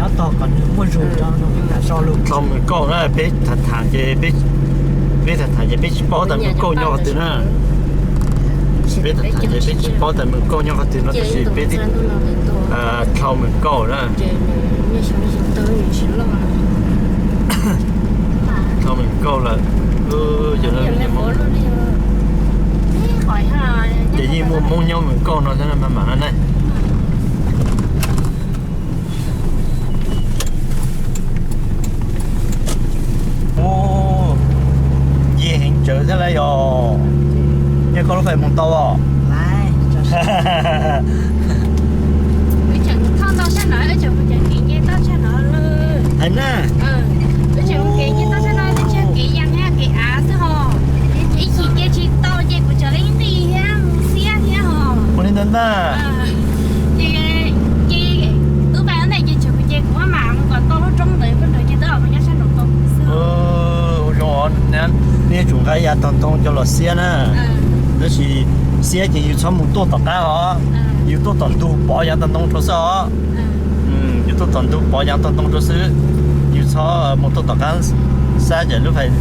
Nyob tog kom nws muaj zog rau no, so lus. Dlhau Mws Kauj na, peb tham tham ces peb, peb tham tham ces peb tsis paub tas Mws Kauj nyob qhov twg na. Peb tham tham ces peb tsis paub tas Mws Kauj nyob qhov twg no, tab sis peb twb, Dlhau Mws Kauj na. Dlhau Mws Kauj lawm. Ces yeej muaj Hmoob nyob Mws Kauj no thiab na, maj mam na. Ub, nce heev tsawv thiab lawm yog. Nyob koj lub fais mus tau os? Hais na. Ua li ntawd ntag. Ua zoo, nej yuav tsum nqa yav tog ntoo coj los xiab na. Tab sis xiab ces yus txhob mus tuaj tom qab os. Yus tuaj tom ntug pov yav tog ntoo rau xwb os. Yus tuaj tom ntug pov yav tog ntoo rau xwb. Yus txhob mus tuaj tom qab, xab ces lub fais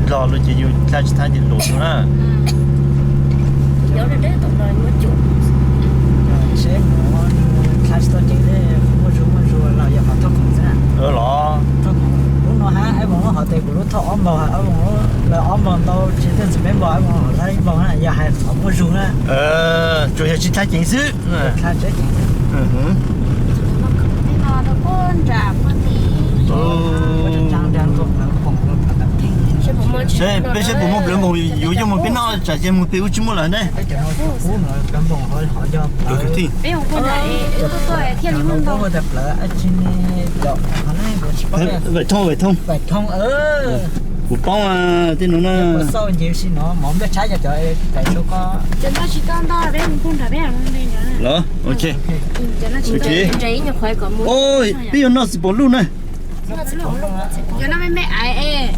los lawm ces yus dlha tsis thab ces lus na. Los, lub no hab, ab voos lub hov tes kuv lub thauj ob npaug, ab voos lawv ob npaug ntau tsis tej txiv peb npaug, ab voos lawv ib npaug na, yog hais qhov muaj zug na. Tsuas yog tsis thab ceev xwb. Peb saib puas muaj plawv npoos yuav coj mus peb noj tsam ces mus pem ub tsis muaj lawm ne. Vaim Thooj, Vaim Thooj. Kuv paub tej nuav na. Los, ok. Peb yuav noj txiv pum luj na.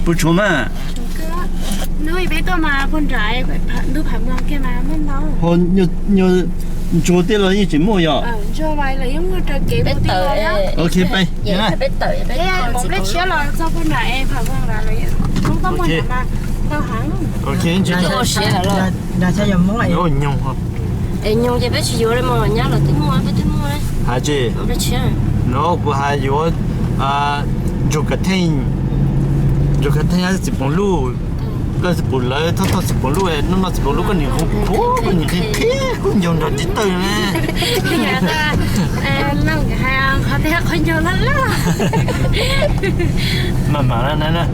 Puas tshuav mas? Ho nyuag ntsuag tej los yeej tseem muaj yom? Ok, peb. Es nyoog ces peb tsis yuav li mas, nyab los twb muaj, peb twb muaj. Has tsis, no kuv has yuav ntsuag kav theej, ntsuag kav theej txiv pum luj. Koj txiv pum lawv thauj thauj txiv pum luj, noj noj txiv pum luj, koj niam hu pum, koj niam qhia qhia kub ncaug nrog tib tawg na. Maj mam na na.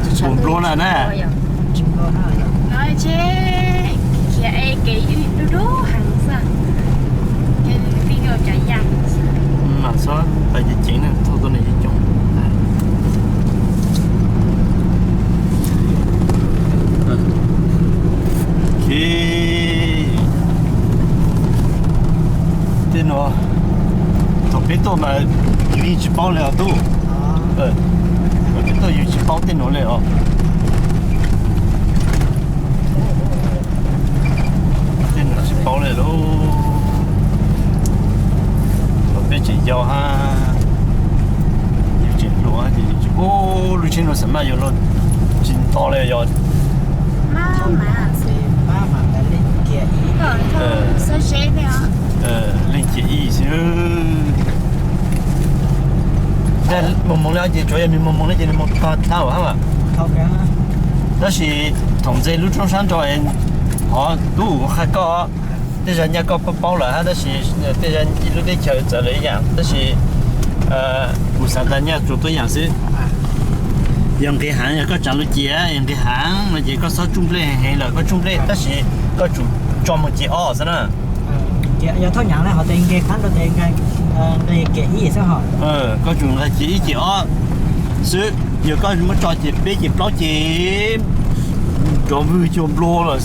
Puas nplua na na? Mam xwb pais ceev ceev na, thauj tuaj nws coob. Tej nuav thaum peb tuaj mas yus yeej tsis paub li os tub. Thaum peb tuaj yus tsis paub tej nuav li os. Tej nuav tsis paub li lauj. Thaum peb tseem yau hab, yus tseem hluas ces yus tsis paub lub tsheb nuav xam maj yuav luag tsis nto li yog. Leej cia ib xwb. Moog moog li ces tsuas yog nws moog moog li ces nws moog tag tag hab. Tab sis thaum ntxeev lub roob sab nrau, hov tub qha koj, tej zag nyaj koj paub paub lawm hab, tab sis tej zag lub teb chaws txawv lawm ib yaam, tab sis kuv xav tas nyaj tsuas tuab yaam xwb. Yog nqis haav, yog koj tsav lub ciam nqis haav no ces koj txhob tsuj nplej heev lawm, koj tsuj nplej tab sis koj tsum tso moog ciam ob xwb na. Yog thauj nyaav na ho tes nqis qab nrau tes nqis ciam ib xwb ho. Koj tsum nqis ciam ib ciam ob xwb, yog koj muab tso ciam peb ciam plaub ces nrov vwg cuag nplua lawm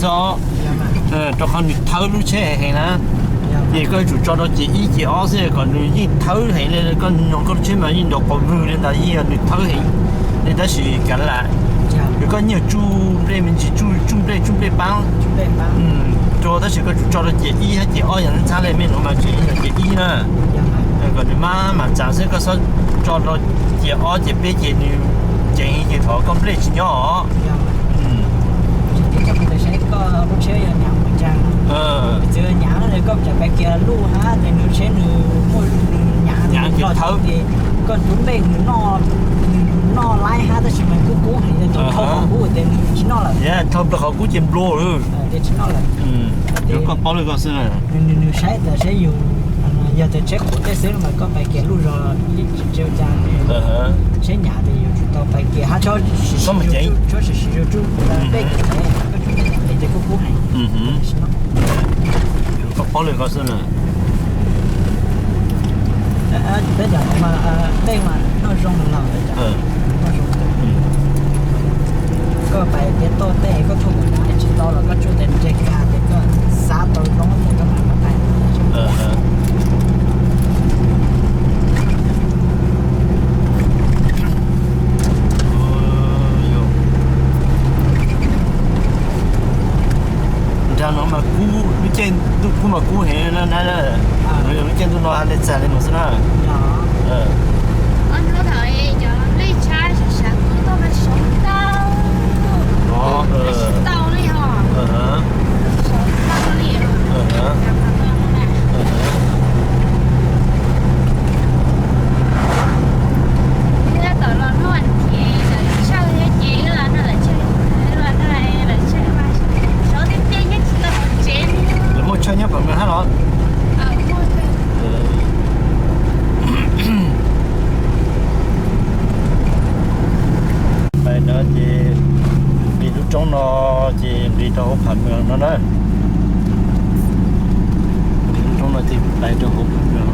xwb os. Rau qhov nws thawb lub tsheb heev na. Ces koj tsum tso rau ciam ib ciam ob xwb kom nws yeej thawb heev li, koj noog koj lub tsheb mas yeej nrov quas vwg li ntawd, yeej yog nws thawb heev li tab sis kav lam. Yog koj nyiam tsuj nplej me ntsis, tsuj nplej, tsuj nplej paab rua, tab sis koj tsum tso rau ces ib hab ces ob, yog ntxhab le mej nuav mas tseem yog ces ib na. Kom nws maj mam txav xwb, koj txhob tso rau ces ob ces peb ces nws ceev ces thov koj nplej tsis nyob os. Nyav ces thawb, koj rub npej nws noj laib hab, tab sis mas kub kub heev, thaum thau qhov kub ces nws tsis noj lawm. Thau plaws qhov kub ces nplua lawm. Yuav koj paub li ko xwb na. Nws saib tas saib yus, yog tias tsheb qhuav tej xwb mas koj pais kiag luj zog, tsis ua cas. Tsheb nyav ces yus tsum tau pais kiag hab, txhob sim siv zuj, txhob sim siv zuj tsuj pej ces kub kub heev. Koj paub li ko xwb na. Peb cov no mas tej mas noj zoo los, noj zoo. Koj pais tias tuaj tej koj tuaj mus nyav tsis tau los koj tsuj tes ntse kag ces koj xav tau zoo ces koj mam pais. Nrag no mas kub, lub caij ntuj kub mas kub heev na, lub caij ntuj no le txag le no xwb na. Lawv muaj chaw nyob Pham Meem hab los? Pais no ces nqis lub roob no ces nqis rau hauv Pham Meem no na. Nqis lub roob no ces pais rau hauv Pham Meem.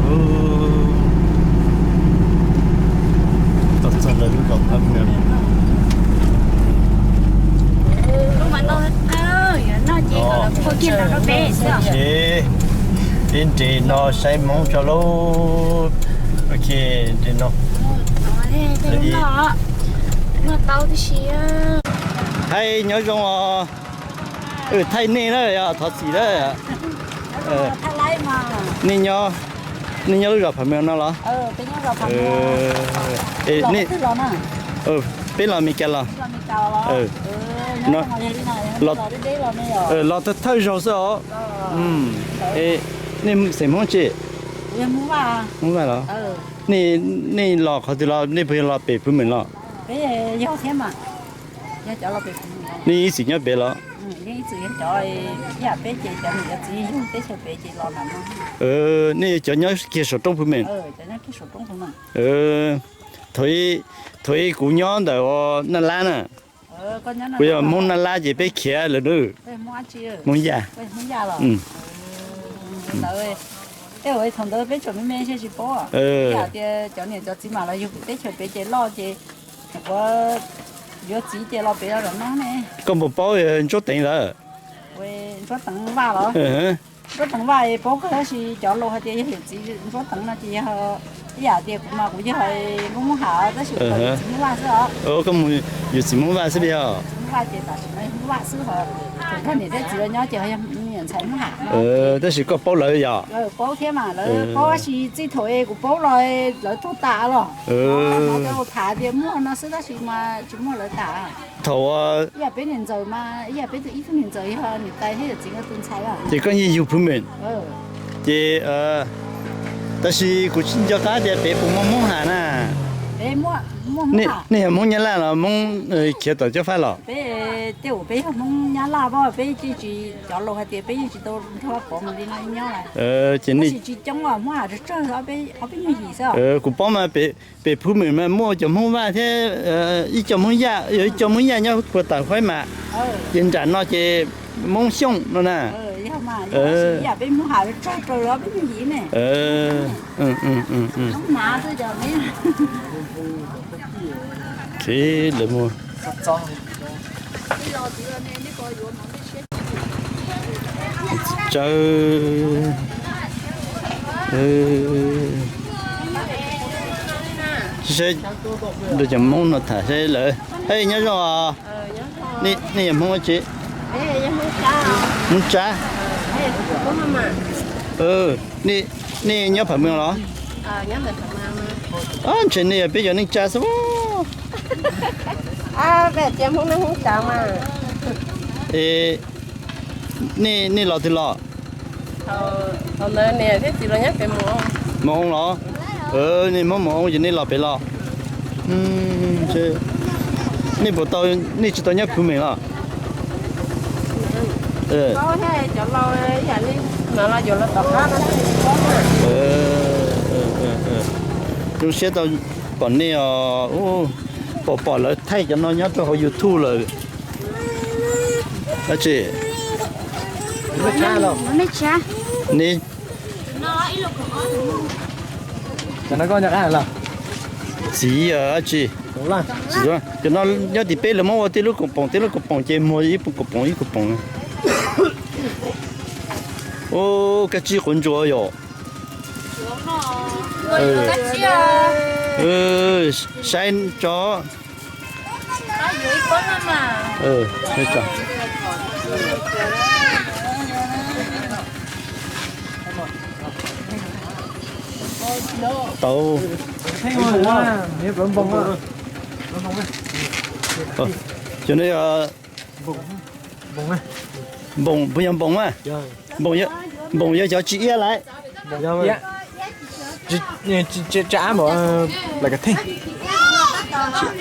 Txog ntawm lub zos Pham Meem. Ces peb nres no saib Hmoob tso lauj. Ok, nres no. Hais nyob zoo os. Thaij nej na, yog thov txim na. Nej nyob, nej nyob lub zos Pham Meem no los? Peb los Meskas los? Los thawj thawj zaug xwb os. Nej xeem Hmoob tsi? Hmoob Vaj los? Nej los qhov twg los, nej puas yog los pem Pham Meem los? Nej ib txwm nyob pem los? Nej cov nyob kiag saum roob Pham Meem? Thaum ub kuv nyob ntawm Naj Lab na. Kuv yog Hmoob Naj Lab ces peb khiav lawm na. Hmoob Yaj. Thaum ntawd peb tseem me me thiaj tsis paub. Tias cov niam cov txiv mam los yug teb chaws pem ces loj ces yuav txiv ces los pem los no ne. Koj puas paub Ntsuab Teev lawm? Ntsuab Teev Vaj los? Ntsuab Teev Vaj paub kawg tab sis cov laus hais tias yog yawm txiv Ntsuab Teev no ces yog ib yam tias kuv mas kuv yog Hmoob Ham tab sis yawm txiv Hmoob Vaj xwb os. Koj mus yawm txiv Hmoob Vaj xwb yog? Hmoob Vaj ces tam sim no Hmoob Vaj xwb os. Thaum niam thiab txiv los nyob ces yog niam ntxhais Hmoob Ham. Tab sis koj paub lawv yog? Paub thiab mas lawv paub tab sis txij thaum es kuv paub los lawv tuag tas los. Tham tias muaj no xwb tab sis mas tsis muaj lawv tas. Thaum ib yam peb niam ntxawm mas ib yam peb tus ib tug niam ntxawm yog niam tais thiab yawm txiv nkawd tus ntxhais. Ces koj yeej yug Pham Meem. Ces tab sis kuv tsis nco qab tias pem puas muaj Hmoob Ham na. Nej yog Hmoob Nyab Laj los Hmoob khiav tom Cob Fab los? Peb, tej uas peb yog Hmoob Nyab Laj, peb yeej tsis, cov laus hais tias peb yeej tsis tau nrog Vaj Pov mus li no nyob. Ces nej tsis coob os, Hmoob Ham tsawg tsawg, ob peb nyuag yim xwb. Kuv paub mas pem Pham Meem mas muaj cov Hmoob Vaj thiab ib co Hmoob Yaj, yog ib co Hmoob Yaj nyob puag tam Huaib mas, ces nram no ces Hmoob Xyooj no na. Lawv muaj tsawb, saib cov Hmoob no tham saib lawv. Hej, nyob zoo os. Nej yog Hmoob dab tsi? Hmoob Tsab. Nej nyob Pham Meej los? Ntshe nej yog peb cov neej tsa xwb. Es nej los twg los? Mus Oo los? Nej Hmoob Mus Oo ces nej los pem los? Nej puas tau, nej tsis tau nyob Pham Meej los? Zoo siab tau pom nej os. Pom pom lawv thaij cov no nyob rau hauv YouTube lawm. Dab tsi? Txiv dab tsi? Cov no nyob tim peb lawv muab ua tej lub koom poom, tej lub koom poom ces muag ib koom poom ib koom poom. Ub, kab tsib quav ntsuas yom. Saib tso. Tau. Cov no yog npoos, puas yog npoos a? Npoos yog cov tsis iab lawm.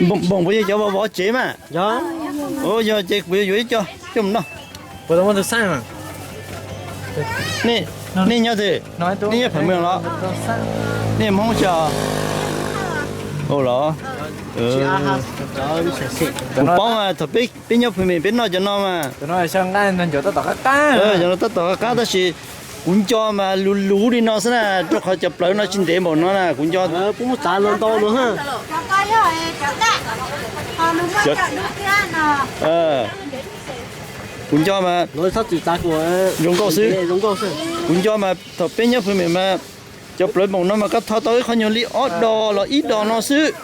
Npoos puas yog cov vov vov tsev mas? Yog ces kuv yuav yuav ib co coj mus noj. Nej nyob twg? Nej nyob Pham Meej los? Nej Hmoob xyov. Ua los? Kuv paub mas thaum peb nyob Pham Meej peb noj cov no mas. Cov no tab tom qab qab tab sis kuv nco mas luv luv li no xwb na, rau qhov cov plawv no tsis ntev npaum no na kuv nco. Kuv nco mas zoo nkauj xwb. Kuv nco mas thaum peb nyob Pham Meej mas cov plawv npaum no mas koj tho tau ib qho nyuag li ob dos los ib dos no xwb.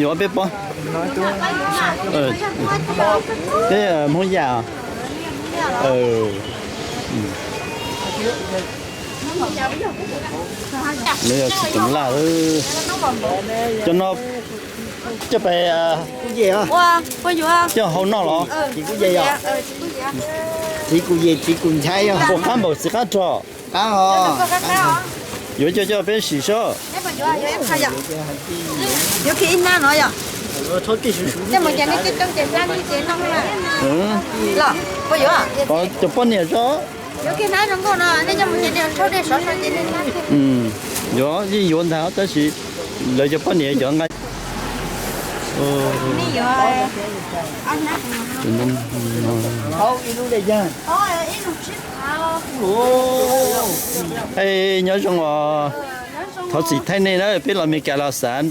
Yuav peb pob. Peb Hmoob Yaj. Lawv yog tsis toom laj. Cov no coj pais, coj hau noj los? Txiv kuv yej txiv kuv ntxhais, puas qab npaum txiv qab rog? Yuav coj coj peb sim sob. Cov poj niam zog. Yuav yeej yuav ntag tab sis lawv cov poj niam cov nqa. Nyob zoo os, thov txim thaij nej na, peb los Meskas los xav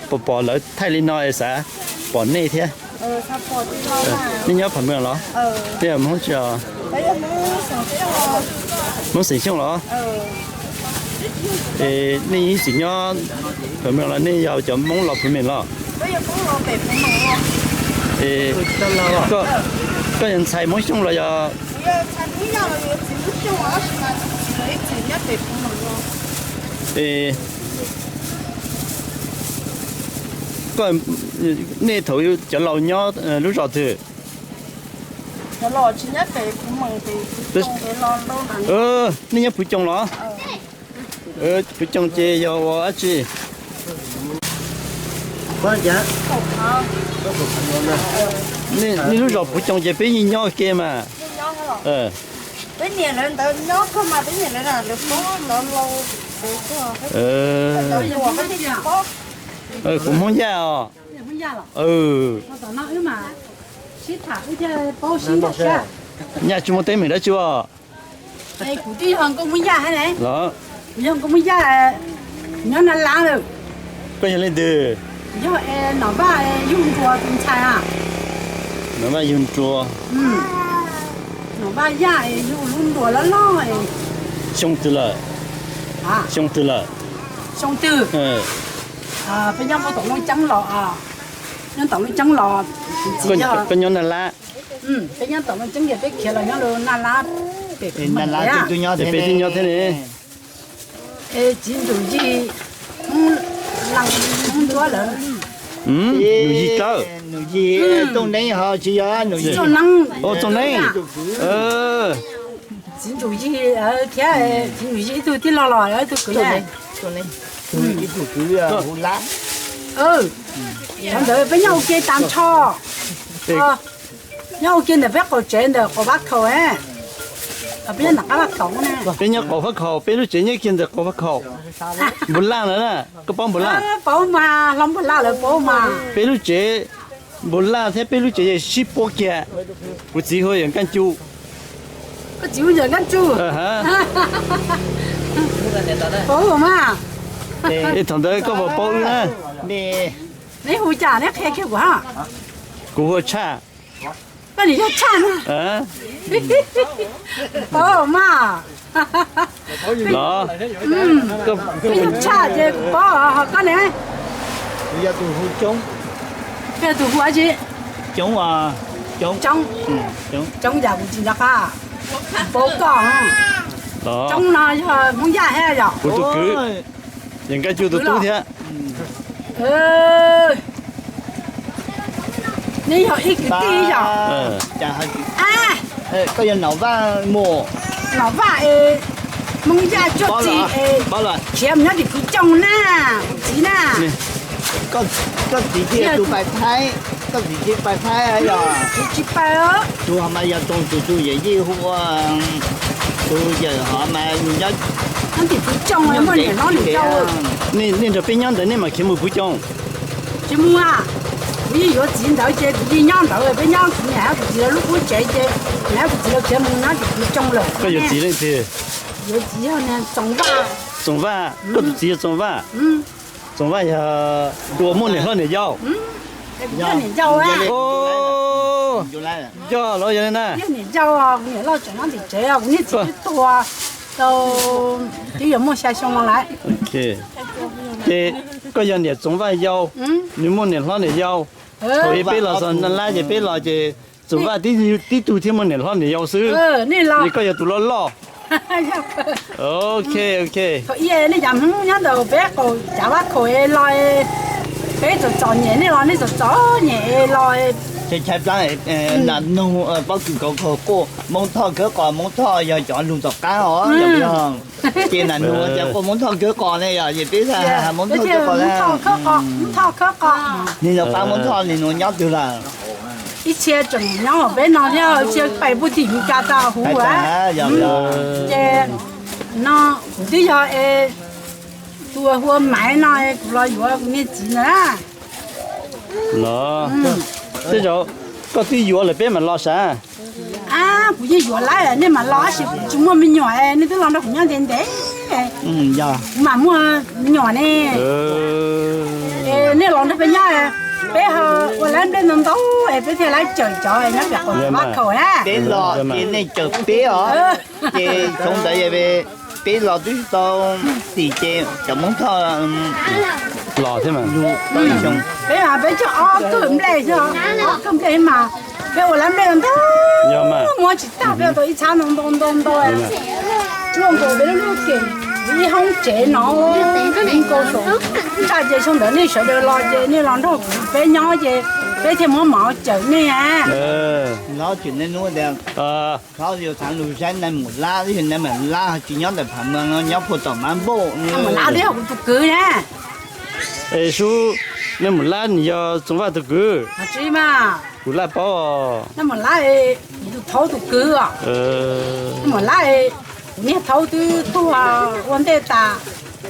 pom pom lawv thaij li no es xav pom nej thiab. Nej nyob Pham Meej los? Nej yog Hmoob tsi os? Hmoob xeem Xyooj los? Nej ib txwm nyob Pham Meej los nej yog cov Hmoob los Pham Meej los? Koj yog ntxhais Hmoob Xyooj los yog? Nej thaum cov laus nyob lub zos twg? Nej nyob Phuv Coos los? Phuv Coos ces yog ua dab tsi? Nej lub zos Phuv Coos ces peb yeej nyob ke mas. Kuv Hmoob Yaj os. Yaj tsis muaj teeb meem dab tsi os. Kuv twb yog nkauj Hmoob Yaj los? Kuv yog nkauj Hmoob Yaj, nyob Na Laav lawm. Koj yog leej twg? Yog Nom Vaj Yug Nruas tus ntxhais. Nom Vaj Yug Nruas. Nom Vaj Yaj yug lub nruas loj loj. Xyoo twg lawm? Xyoo twg lawm? Xyoo twg? Peb nyob tom Looj Ceeb los, nyob tom Looj Ceeb los, kuv txiv yog, peb nyob Naj Lab. Peb nyob tom Looj Ceeb ces peb khiav los nyob rau Naj Lab pem Naj Lab, peb twb nyob thiab ne. Es txiv Ntsum Yig, Hmoob Ntsua lawm. Ntsum Yig Tsawb. Ntsum Yig Tooj Neeb ho tsis yog Ntsum Yig. Tooj Neeb. Txiv Ntsum Yig thiab, txiv Ntsum Yig ib tug tij laug los ib tug kwv. Ib tug kwv Hub Lab. Thaum ntawd peb nyob ua ke tag nrho. Nyob ua ke ntawm peb qaum tsev ntawm qaum Vaj Khaum, peb nyob nram qab Vaj Khaum ne. Peb nyob qaum Vaj Khaum, peb lub tsev nyob kiag ntawm qaum Vaj Khaum. Npus Laj lawm na, koj paub Npus Laj? Paub mas, hlob Npus Laj lawv paub mas. Peb lub tsev, Npus Laj thiab peb lub tsev yeej sib puab kiag. Kuv txiv hu yawm Nkaj Cu. Koj txiv hu yawm Nkaj Cu? Paub mas. Es thaum ntawd koj puas paub wb na? Neb hu cas neb qhia kiag kuv ha. Kuv hu Tshaj. Koj nim yog Tshaj na? Paub mas. Los, koj yog Tshaj ces kuv paub, ho koj ne? Kuv yog tus hu Coob. Koj yog tus hu dab tsi? Coob, Coob. Coob, Coob yam kuv tsis nco qab. Paub koj. Coob no yog Hmoob Yaj thiab yom? Kuv tus kwv, yawm Nkaj Cu tus tub thiab. Neb yog ib kwv tij yom? Koj yog Nom Vaj mus. Nom Vaj es Hmoob Yaj Tsuaj Txis es khiav mus nyob tim Kwv Cooj na, kuv txiv na. Koj txiv thiaj tus Pais Thaib, koj txiv tsis Pais Thaib yom? Kuv tsis Pais. Tus ho mas yog tus, tus, tus yawm yij hu ua, tus yawm ho mas nyob tim Kwv Cooj, muaj niam hlob niam yau. Nej nrog peb nyob ntawd nej mam khiav mus Kwv Cooj. Tsis mus, kuv yeej yuav txiv ntawd ces kuv yeej nyob ntawd, peb nyob kuv niam hab kuv txiv lawv lub qub tsev ces niam hab kuv txiv lawv khiav mus nyob tim Kwv Cooj lawm. Koj yuav txiv leej twg? Yuav txiv yog Txoov Vaj. Txoov Vaj, koj tus txiv yog Txoov Vaj? Txoov Vaj yog tus uas muaj niam hlob niam yau. Yog los yog li na. Niam yau, niam loj tseem nyob tim tsev, kuv niag txiv twb tuag tau twb yuav muaj xya xyoo no lawm. Ces koj yog niam Txoov Vaj yau, nws muaj niam hlob niam yau. Thaum ub peb los txog Naj Lab ces peb los ces Txoov Vaj tib tug thiaj muaj niam hlob niam yau xwb. Es koj yog tus loj loj. Ok, ok. Thaum ub nej cov Hmoob nyob ntawm peb qaum cav Vaj Khaum los, peb txom txom nyem, nej los nej txom txom nyem los. Chaw chaw plab, nam nug pob kws kauv khaum quaj Hmoob Thoj khawb qos, Hmoob Thoj yog cov lug tom qab os. Ces nam nug tias quaj Hmoob Thoj khawb qos ne yom, ces peb hais Hmoob Thoj khawb qos, Hmoob Thoj khawb qos, Hmoob Thoj khawb qos. Nim no pab Hmoob Thoj nim no nyob twg lawm? Ib txhia tseem nyob peb no thiab, ib txhia pais puag tim Meskas tas huv. Ces no kuv twb yog es tus hu ua Maiv no, kuv los yuav kuv niag txiv ntawd na. Los, tej zaum koj twb yuav lawm peb mam los sav. Kuv yeej yuav lawm, nej mam los, tab sis kuv tsis muaj me nyuam, nej twb los nrog kuv nyob ntev ntev, kuv mam muaj me nyuam ne. Es nej los nrog peb nyob, peb ho ua lab nplej ntau ntau es peb thiaj lab cawm cov nyob pem qaum Vaj Khaum na. Peb los ces nej cawm peb os. Ces xyoo ntawd peb los twb tsis tau tim ces cov Hmoob Thoj los thiab mas. Peb mas peb cog ob kawg nplej, ob kawg nplej mas peb ua lab nplej ntau ntau, muab tsis tag peb ua tau ib txhab ntau ntau ntau ntau. Luaj nkaus peb lub kem ib hoob tsev no, nkaus saum ntsaj ces xyoo ntawd nej sawv daws los ces nej los nrog kuv peb nyob ces peb thiaj muab mov cawm nej. Los cawm nej hnub tias, hlob yuav xav lug saib nais Mus Lab, nais Mus Lab tsis nyob ntawm Phav Muas no, nyob puag tom Mab Npauj. Nais Mus Lab twb yog kuv tus kwv ne. Es sub, nais Mus Lab nws yog Txoov Vaj tus kwv? Tsis mas. Kuv laj paub. Nais Mus Lab, kuv tus thaub tus kwv os. Nais Mus Lab, kuv niag thaub twb tuag ua ntej tas,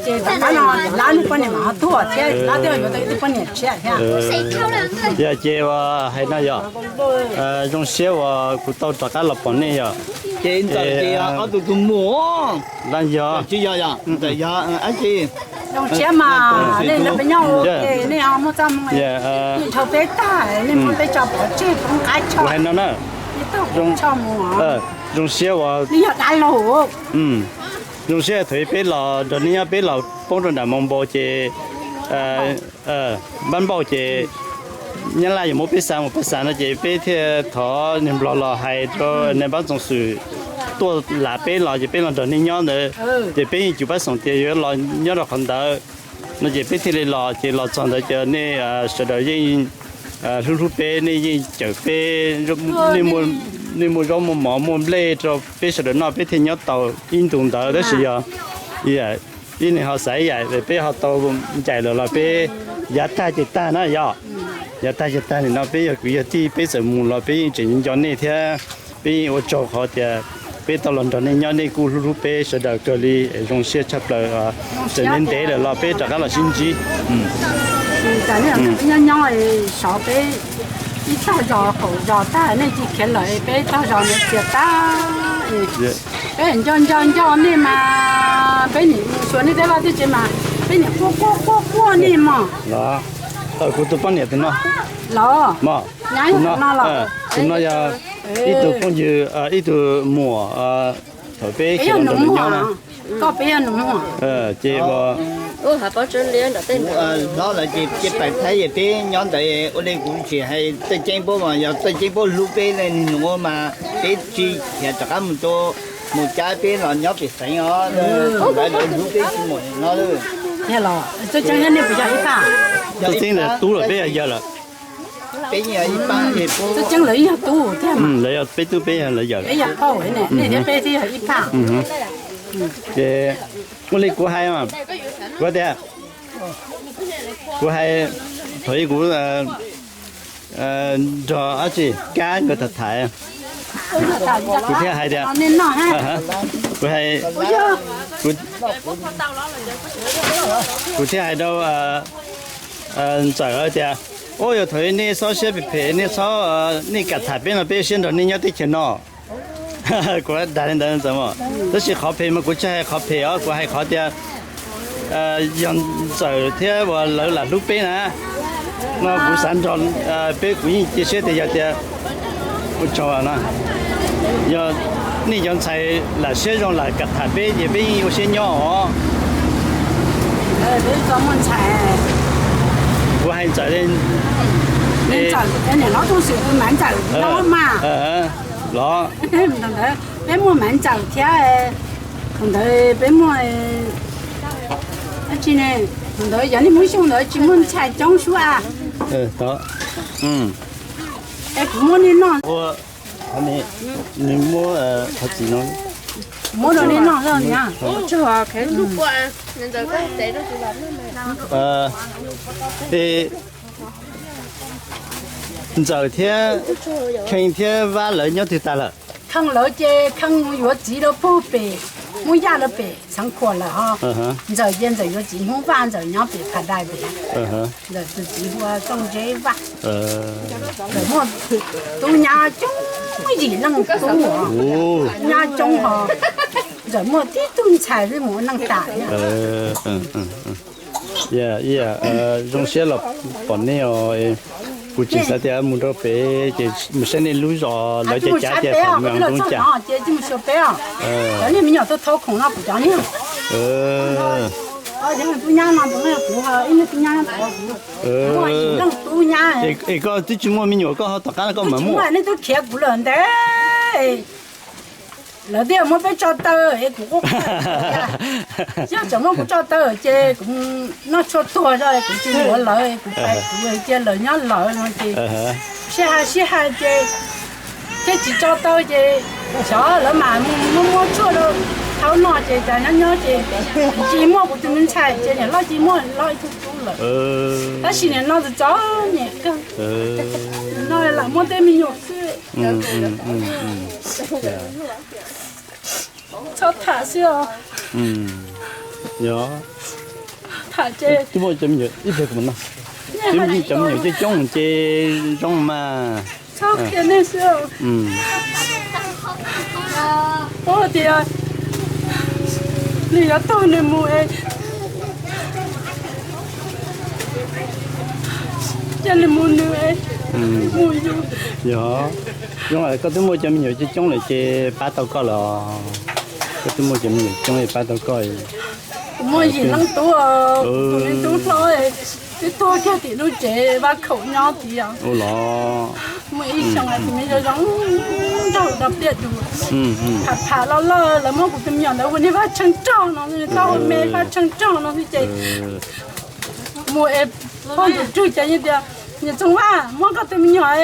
ces tom qab no Lab niag poj niam mas ho tuag thiab, Lab twb yuav tau ib tug poj niam tshiab thiab. Yog ces uas hais no yog, zoo siab uas kuv tau rov qab los pom nej yog. Ces ntawm ces ob tug tus mus, Lab yog, tsis yog, yog ntawm yog ab tsi. Zoo siab mas nej nrog peb nyob ua ke, nej ho muaj txaj muag, nej dhau peb tag, nej muab peb tso pov tseg poob qab tshoj, nej tag poob tshoj mus. Zoo siab uas nej yog dab laug. Zoo siab thaum peb los nrog nej nyob, peb los poob rau nram Moos Npau ces Npab npauj ces Nyab Laj yuav muab peb xa mus Paj Xav no ces peb thiaj thov niag Nplog los hais rau niag npab Txoos Xwm tuaj lam peb los ces peb los nrog nej nyob ntawd, ces peb yeej cug pab xoom tias yuav los nyob rau qhov ntawd no ces peb thiaj li los ces los txog ntawd ces nej sawv daws yeej hlub hlub peb, nej yeej cawm peb, nej muaj zaub muaj mov muaj nplej rau peb sawv daws noj peb thiaj nyob tau ib ntus ntawd tab sis yog ib neeg ho xav ib yam peb ho tau ncaim lawm los peb yav tag ces tag na yog, yav tag ces tag nim no peb yog kwv yog tij peb txawm mus los peb yeej tseem nco nej thiab peb yeej ua tsaug qhov tias peb tau los nrog nej nyob nej kuj hlub hlub peb sawv daws kawg li zoo siab tshaj plaws. Tseem ntev ntev lawm los peb rov qab los sib ntsib. Nyob nyob sov peb ib tog zos qaum zos tag nej tsis khiav lawm peb tog zos no txias tag. Peb nco nco nco nej mas peb nim mus xyuas nej tej vaj tej tsev mas peb nim quaj quaj quaj quaj nej mog. Kuv tus poj niam tus no, tus no yog ib tug phooj ywg ib tug muam thaum peb khiav los nrog nws nyob na. Koj peb yog nus muag. Ces hlob lawv ces pais Thaib es peb nyob ntawd ua li kuv tsis hais Txawj Ceeb puab mas yog Txawj Ceeb puab hlub peb niag nus mas peb tsis khiav rov qab mus rau mus cab peb los nyob pem xeev os. Lawv hlub peb tsis mus no. Txawj Ceeb thiab nej puas yog ib phaj? Txawj Ceeb lawv tub lawm peb yog yawg lawm. Txawj Ceeb lawv yog tub thiab mas. Lawv yog peb tub peb yog lawv yawm. Peb yog phauj ne, nej thiab peb thiaj yog ib phaj. Ces ua li kuv hais, kuv tias, kuv hais, thaum ub kuv nrog dab tsi Kab nkawd tham tham, kuv thiaj hais tias, kuv hais, kuv thiaj hais rau Ntxawm tias, ua yog thaum nej txhob siab phem phem, nej txhob, nej kam tham peb no peb siab nrog nej nyob teb chaws no. Kuv dag li ntawd Ntxawm mas, tab sis qhov phem mas kuv tsis hais qhov phem os, kuv hais qhov tias yog Ntxawm thiab uas lawv lam hlub peb na, no kuv xav nrog peb, kuv yeej cia siab tias yog tias ua tsaug no, yog nej cov ntxhais lam siab zoo lam kam tham peb ces peb yeej ua siab nyob os. Kuv hais Ntxawm li, los, peb muaj Maiv Ntxawm thiab, thaum ntawd peb muaj dab tsi ne, thaum ntawd yog nej muab xyuas ntawd tsis muaj ntxhais coob suab. Es kuv muab nej noj, nws muab qhov txiv no, muab rau nej noj. Es Ntxawm thiab Kheej thiab Vab lawv nyob twg tas lawm? Kheej lawv ces Kheej yuav txiv rau puag pem, muab yaj rau pem Xeev Khuam lawm ho. Ntxawm ces Ntxawm yuav txiv Hmoob Vaj, Ntxawm nyob pem Pha Dai pem. Ntxawm tus txiv hu ua Tooj Ntse Vaj. Ntxawm muaj tub nyab coob, yim leej tub, nyab coob ho. Ntxawm muaj tib tug ntxhais xwb mus ua neej tas. Zoo siab los pom nej os. Kuv tseem xav tias mus rau pem ces mus saib nej lub zos lawv cov cav tias tham mus zoo cas. Ces mus xyuas peb os. Cov nej me nyuam tuaj thauj khoom no kuv cov niag. Tub nyab no kuv, ib tug tub nyab, tub nyab. Es koj twb tsis muaj me nyuam koj ho tom qab koj mam muaj. Nej twb khiav kuv lawm ntev. Lawv thiaj muab peb tso taw es kuv quaj quaj. Yog tseem muab kuv tso taw ces kuv noj tshuaj tuag zog kuv tsis yuav lawv, kuv pais kuv cia lawv nyob lawv no ces sib hais sib hais ces thiaj tsis tso taw ces xyov lawv mam mus muab muab tshuaj rau thaum no ces cas nyob nyob ces kuv tsis muaj kuv tus me ntxhais ces niam loj tsis muaj, niam loj ib tug tub lawm. Tab sis niam no txom txom nyem kawg, no lam muaj tej me nyuam xwb. Txhob tham xwb os. Yog, tham ces twb muaj cov me nyuam ib pliag kuv mam noj. Twb muaj cov me nyuam coob coob ces zoo mas. Txhob qhia nej xwb os. Ua tias nws yuav tuag nws mus es, cia nws mus nws es, mus yus. Yog, zoo koj twb muaj cov me nyuam coob coob lawm ces pab tau koj los, koj twb muaj cov me nyuam coob es pab tau koj. Muaj yim leej tub, tus me tub hlob twb tuag kiag tim lub tsev vaj khaum nyob tiag. Muaj ib xyoo tus me zoo zoo nraug rau pliaj dua, pham pham loj loj, lawv muab kuv tus me nyuam ntawd ua niag vaj tsheej rog no, tau ua me vaj tsheej rog no xwb ces mus es poj ntuj rwg ces tias, Niam Txoov Vaj, muab koj tus me nyuam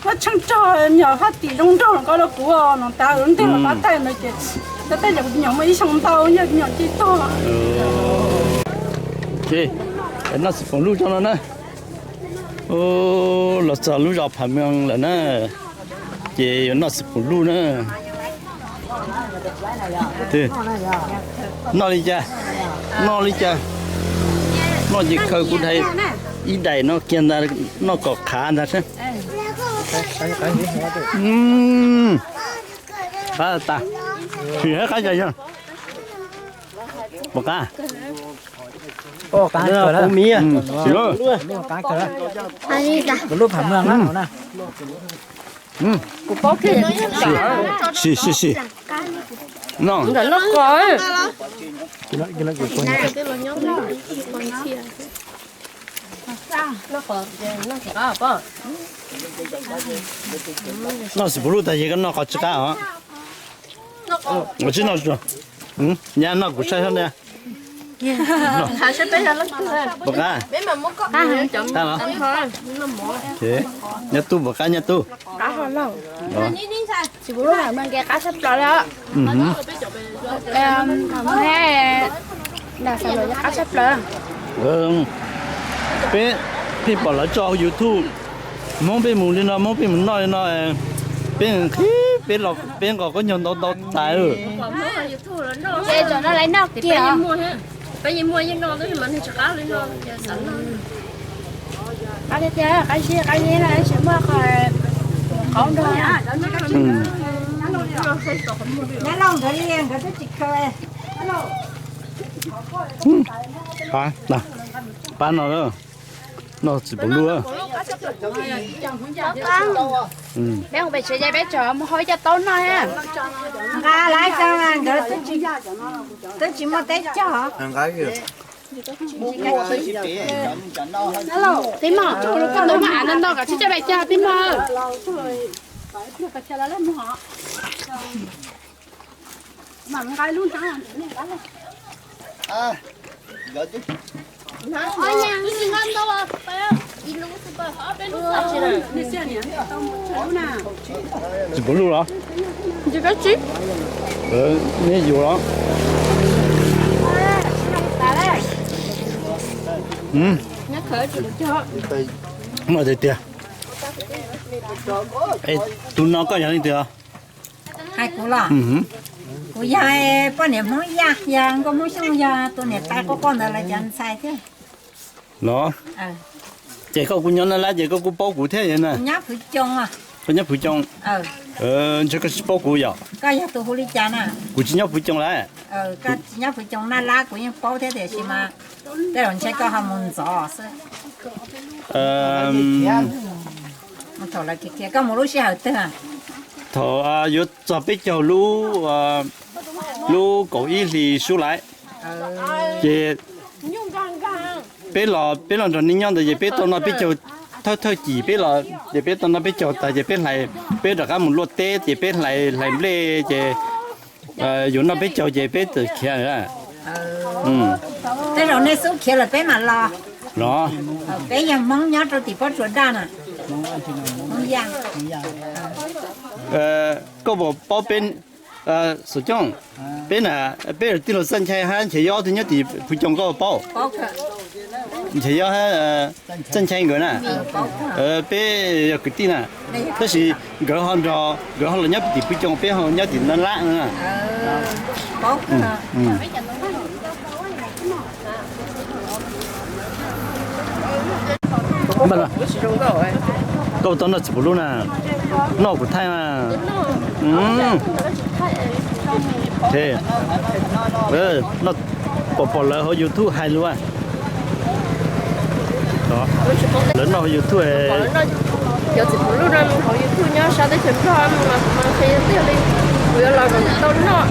vaj tsheej rog, me nyuam faj tim zoo nraug no koj los kuv no tas lub ntiag los pab taij no ces, pab taij ces kuv tus me nyuam muaj ib xyoo ntau, me nyuam ci tuag. Noj txiv poom luj tso no na. Los txog lub zos Pham Mees lawm na, ces yuav noj txiv poom luj na. Noj li cas? Noj li cas? Noj ces khaws kuv daim, ib daim no kiag ntag, noj kom qhav ntag seb. Qab tas, sim hab qab cas yog. Puas qab? Sim lub Pham Mees na. Sim sim sim. No. Noj txiv puv luj tas ces koj noj qhov tsis qab os. Tsis noj, nyab noj kuv saib sab na. Puas qab? Nyab tub, puas qab nyab tub? Txiv puv luj Pham Mees qab tshaj plaws li. Peb pheej pom lawv tso hauv YouTube, Hmoob peb mus li no, Hmoob peb mus noj li no, peb nqhis, peb los peb nqos khaub ncaws ntau ntau tas. Peb yeej muaj yeej noj tab sis mas nws tsis qab li no. Qab tiag tiag, qab zib qab zib na, tsis muaj qhov qaub nrog. Nyab Lauj nkawd li nkawd twb tsis khaws. Pab no, noj txiv puv luj. Peb mus pem tsev ces peb tsom mus hau ib co taub noj na. Nqa lawv cov, nkawd twb tsis muaj teb cog. Tij Moj, koj tus mas av no nto kom tsib caug pes cog tij Moj. Txiv puv luj los? Neb yuav los? Noj tiag tiag. Tus no koj yog leej twg? Hais kuv los? Kuv yog poj niam Hmoob Yaj, yog nkauj Hmoob Xyooj, yog tus niam tais quaj quaj ntawd lawv cov ntxhais thiab. Los, ces koj kuj nyob Naj Lab ces koj kuj paub kuv thiab na. Koj nyob Phuv Coos. Ntshe koj tsis paub kuv yom? Koj yog tus hu li cas na? Kuv tsis nyob Phuv Coos lawm. Koj tsis nyob Phuv Coos, Naj Lab kuv yeej paub thiab tiam sis mas tej zaum ntshe koj ho mus ntxov xwb. Thaum lawv khiav khiav koj mus lub sij hawm twg? Thaum yuav txog peb caug lub, lub kaum ib hlis sub lawm, ces peb los, peb los nrog nej nyob ntawd ces peb tau noj peb caug thawj thawj cim peb los ces peb tau noj peb caug tas ces peb hlais, peb rov qab mus luaj teb ces peb hlais hlais nplej ces yuav noj peb caug ces peb txawm khiav. Tej zaum nej xub khiav lawm peb mam los. Los, peb yog Hmoob nyob rau tim pob tsuas daj na. Hmoob Yaj. Koj puas paub peb, Xov Cooj, peb na, peb tij laug Txaj Nchai hab Nchaiv Yob twb nyob tim Phuv Coos, koj puas paub? Nchaiv Yob hab Txaj Nchai nkawd na, peb yog kwv tij na, tab sis nkawd ho nrog, nkawd ho los nyob tim Phuv Coos, peb ho nyob tim Naj Lab na. Koj tau noj txiv puv lub na, noj kuv thaij na. Pom pom lawv hauv YouTube hais lus, lawv noj hauv YouTube. Cov txiv puv lub no hauv YouTube nyob sab teb chaws Nplog mas qhia tiag li, kuv yuav los kom tau noj.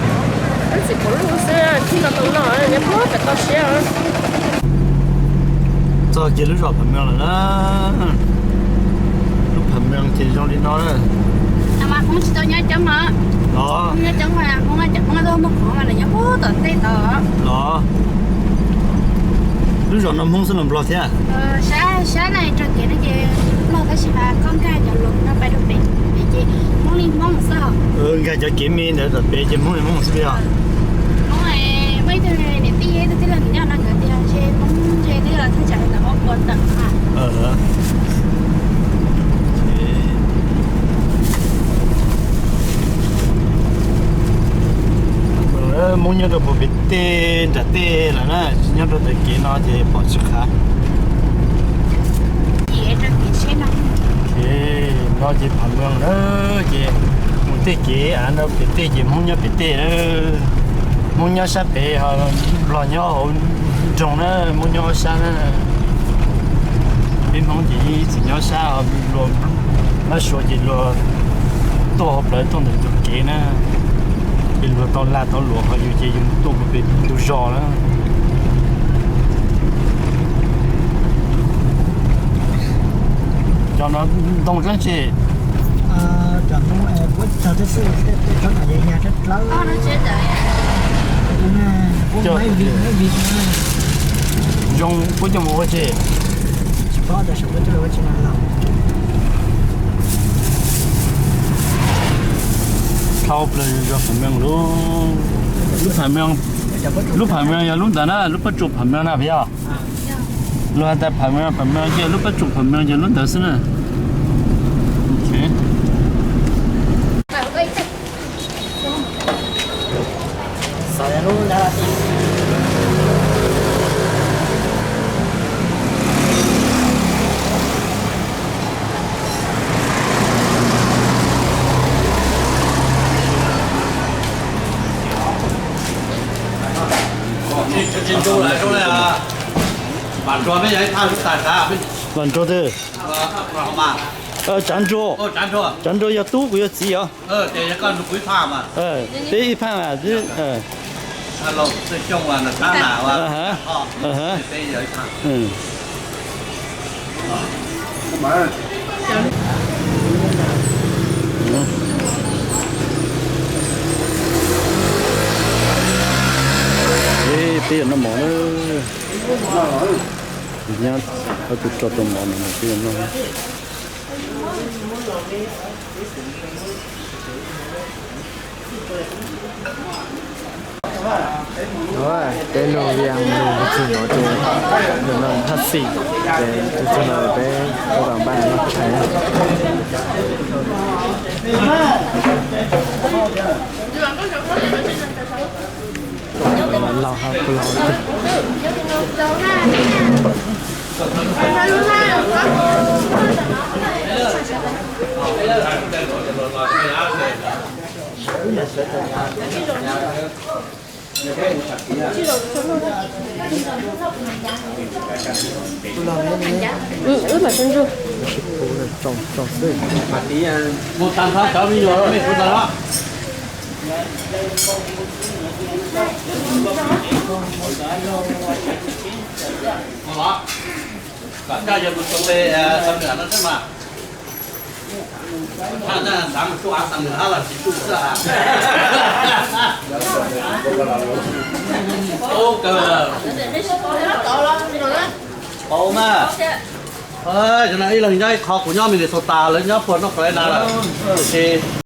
Txiv pom lub xwb, txij no tau no nyob puag pem toj siab. Txog kiag lub zos Phav Mees lawm na. Lub Phav Mees ces zoo li no na. Hmoob tsis tau nyob coob os. Los, Hmoob nyob coob mas Hmoob, Hmoob tuaj muag qhov mas nws nyob puag tom tej tod. Los, lub zos no Hmoob xwb los Nplog thiab? Sab, sab na rau kev no ces Nplog tab sis mas koj nkag cov luag no pais rau pem ces Hmoob li Hmoob xwb os. Nkag cov kev me ntawd tom pem ces Hmoob li Hmoob xwb li os. Hmoob, muaj ib tug niam tij ib tug tij laug nyob no nkawd tias ntshe Hmoob ntshe twb yog thaj tsam li ntawm ob puas tawm na. Hmoob nyob rau puag pem tej nram tej lawm na, tsis nyob rau ntawm kev no ces pom tsis qab. No ces Phav Mees na, ces mus tej kev av no pem tej ces Hmoob nyob pem tej na. Hmoob nyob sab pem ho Nplog nyob hauv nroog na, Hmoob nyob ob sab na. Peb Hmoob ces yeej ib txwm nyob sab ho luag mab suav ces luag tuaj hauv plawv tuaj ntawm tus kev na. Ces luag tau lag tau luam ho yus ces yus tuaj pem tus zos na. Cov no ntoo dlaab tsi? Zoo puab coj mus ua tsi? Dhau plaws zos Phav Mees lub, lub Phav Mees, lub Phav Mees yog lub ntawd na, lub pob tsuas Phav Mees na puas yog? Luag has tas Phav Mees, Phav Mees ces lub pob tsuas Phav Mees ces lub ntawd xwb na. Vam Nrug twg? Tsav Nrug. Tsav Nrug yog tub, kuv yog txiv os. Peb ib phaaj. Peb yuav noj mov na. Nyab ob tug tso tau mov no peb yuav noj. Peb lug Vias lug txug no ces lug no thaj xim, ces txug no peb ua kam npaj noj tshais na. Laug hab kuv laug. Wb mam sib ntsug. Mus tag nrho cov me nyuam mej kuv tag los. Kom coj yawg mus txog pem Xam Nwm no thiab mas. Thaum no xav mus tsuj av Xam Nwm hab los tsis tsuj xwb. Ub kawg. Paub mas. Yog no ib leeg nyob ib qho, kuv nyob Minnesota, lawv nyob puag North Carolina lawm. Ces